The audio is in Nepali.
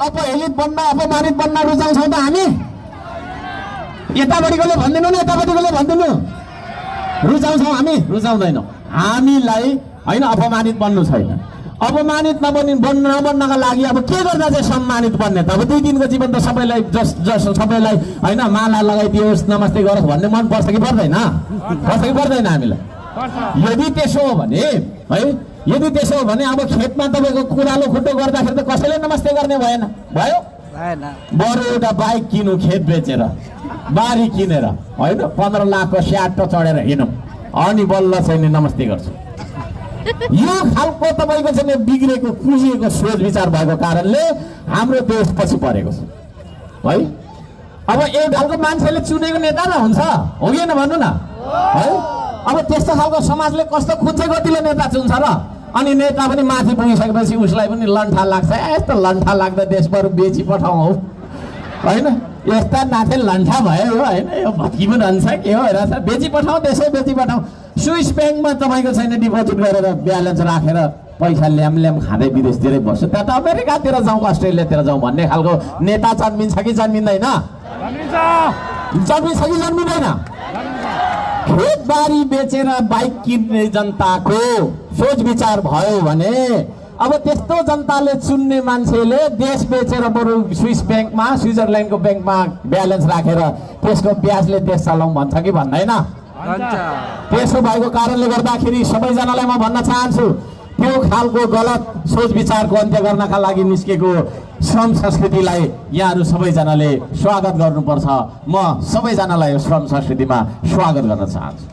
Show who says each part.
Speaker 1: अपहेलित बन्न अपमानित बन्न रुचाउँछौँ त हामी? यतापट्टिकोले भनिदिनु न, यतापट्टिकोले भनिदिनु। रुचाउँछौँ हामी? रुचाउँदैनौँ। हामीलाई होइन अपमानित बन्नु छैन। अपमानित नबन्नका लागि अब के गर्दा चाहिँ सम्मानित बन्ने त? अब 2 दिनको जीवन त सबैलाई सबैलाई होइन माला लगाइदियोस् नमस्ते गरोस् भन्ने मन पर्छ कि पर्दैन? पर्छ कि पर्दैन हामीलाई? यदि त्यसो हो भने है, यदि त्यसो हो भने अब खेतमा तपाईँको कुरालो खुट्टो गर्दाखेरि त कसैले नमस्ते गर्ने भएन, भयो? बरु एउटा बाइक किनु खेत बेचेर बारी किनेर होइन 15 लाखको स्याटो चढेर हिँडौँ अनि बल्ल चाहिँ नमस्ते गर्छु। यो खालको तपाईँको चाहिँ बिग्रेको कुसिएको सोच विचार भएको कारणले हाम्रो देश पछि परेको छ है। अब एउटा खालको मान्छेले चुनेको नेता न हुन्छ, हो कि न भन्नु न है? अब त्यस्तो खालको समाजले कस्तो खुच्चे गतिले नेता चुन्छ र? अनि नेता पनि माथि पुगिसकेपछि उसलाई पनि लन्ठा लाग्छ, यस्तो लन्ठा लाग्दा देश बरु बेची पठाउँ हौ होइन? यस्ता नाथे लन्ठा भयो होइन, यो भत्की पनि रहन्छ के हो हेर, बेची पठाउँ देशै बेची पठाउँ। स्विस ब्याङ्कमा तपाईँको छैन डिपोजिट गरेर ब्यालेन्स राखेर पैसा ल्याम खाँदै विदेशतिरै बस्छु, त्यहाँ त अमेरिकातिर जाउँ अस्ट्रेलियातिर जाउँ भन्ने खालको नेता जन्मिन्छ कि जन्मिँदैन? जन्मिन्छ कि जन्मिँदैन? खेतबारी बेचेर बाइक किन्ने जनताको सोच विचार भयो भने अब त्यस्तो जनताले चुन्ने मान्छेले देश बेचेर बरु स्विस ब्याङ्कमा स्विजरल्यान्डको ब्याङ्कमा ब्यालेन्स राखेर त्यसको ब्याजले देश चलाउँ भन्छ कि भन्दैन? त्यसो भएको कारणले गर्दाखेरि सबैजनालाई म भन्न चाहन्छु त्यो खालको गलत सोच विचारको अन्त्य गर्नका लागि निस्केको श्रम संस्कृतिलाई यहाँहरू सबैजनाले स्वागत गर्नुपर्छ। म सबैजनालाई श्रम संस्कृतिमा स्वागत गर्न चाहन्छु।